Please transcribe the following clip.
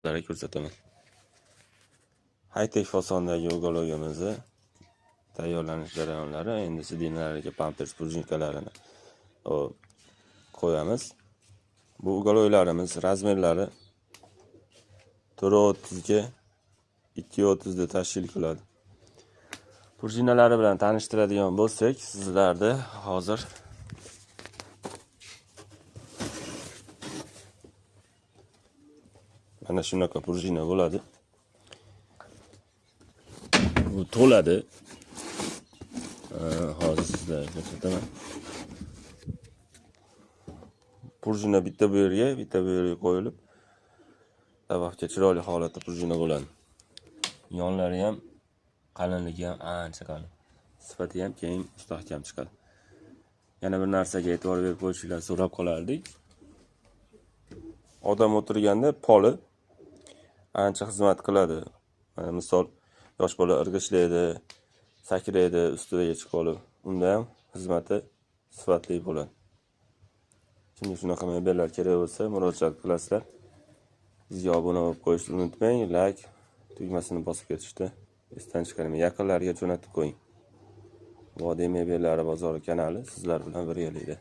Sizlarga ko'rsataman. High-tech fasondagi ugolovimizni tayyorlanish jarayonlari. Endi sidinalarga pampers prujinkalarini qo'yamiz. Bu ugolovlarimiz razmerlari 4.30 ga 2.30 da tashkil qiladi. Prujinalari bilan tanishtiradigan bo'lsak, sizlarda hozir mana shunaqa prujina bo'ladi. Bu to'ladi. Hozir sizlarga ko'rsataman. Prujina bitta bu yerga, bitta bu yerga qo'yilib, tabaqcha chiroyli holatda prujina bo'ladi. Yonlari ham qalinligi ham ancha qalin. Sifati ham keyin mustahkam chiqadi. Yana bir narsaga e'tibor berib qo'yishinglarni so'rab qolardik. Odam o'tirganda poli ancha xizmat qiladi. Mana misol yosh bola irg'ishlaydi, sakraydi, ustiga chiqib olib, unda ham xizmati sifatli bo'ladi. Kimga shunaqa mebellar kerak bo'lsa, murojaat qilasizlar. Bizga obuna bo'lib qo'yishni unutmang, like tugmasini bosib ketishni esdan chiqarmang. Yaqinlarga jo'natib qo'ying. Vodiy mebellari bozori kanali sizlar bilan birgalikda.